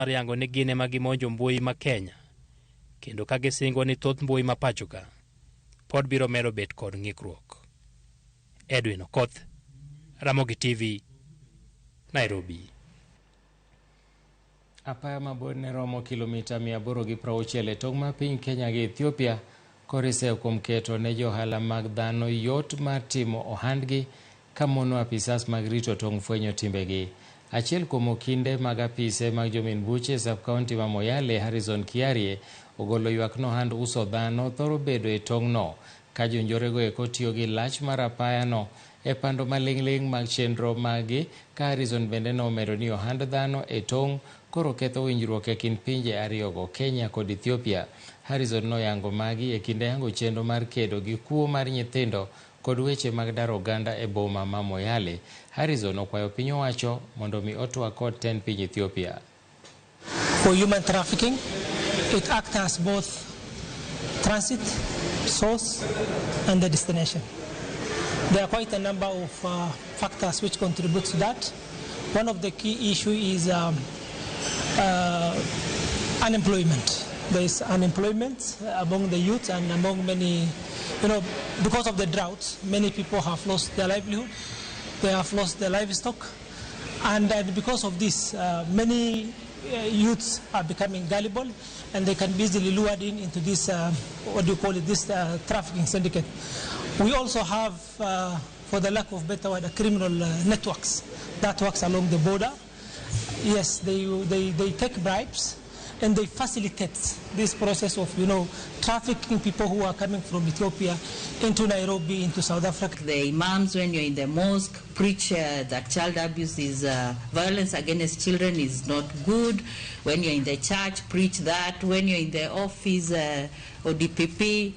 Mar yango ni gin ema gimonjo mbui ma Kenya kendo ka gisingo ni thoth mbui ma pachoka pod biro medo bet kod ng'ikruok. Edwin Okoth, Ramogi TV, Nairobi. Apaya mabor ne romo kilomita 860 e tong' mar piny Kenya gi Ethiopia koriseyo kuom keto ne johala mag dhano yot mar timo ohandgi ka mono apisas mag rito tong' fwenyo timbegi. Achiel kuom okinde mag apise mag jomin buche e sub-county ma Moyale, Harrison Kiarie, ogolo ywak ni ohand uso dhano thoro bedo e tong'no ka jonjorego eko tiyo gi lach mar apayano e pando maling'ling' mag chenro maggi ka Harrison bende nomedo ni ohand dhano e tong' koro ketho winjruok e kind pinje ariyogo, Kenya kod Ethiopia. Harrison noyango magi e kinde yango chenro mar kedo gi kuo mar nyithindo kod weche mag daro oganda e boma ma Moyale. Harrison okwayo piny owacho mondo mi otwak kod tend piny Ethiopia. For human trafficking, it acts as both transit, source, and the destination. There are quite a number of factors which contribute to that. One of the key issues is unemployment. There is unemployment among the youth and among many, because of the drought, many people have lost their livelihood, they have lost their livestock, and because of this, many youths are becoming gullible and they can be easily lured into this, what do you call it, this trafficking syndicate. We also have, for the lack of better word, criminal networks that works along the border. Yes, they take bribes and they facilitate this process of trafficking people who are coming from Ethiopia into Nairobi, into South Africa. The imams, when you're in the mosque, preach that child abuse is, violence against children is not good. When you're in the church, preach that. When you're in the office, ODPP,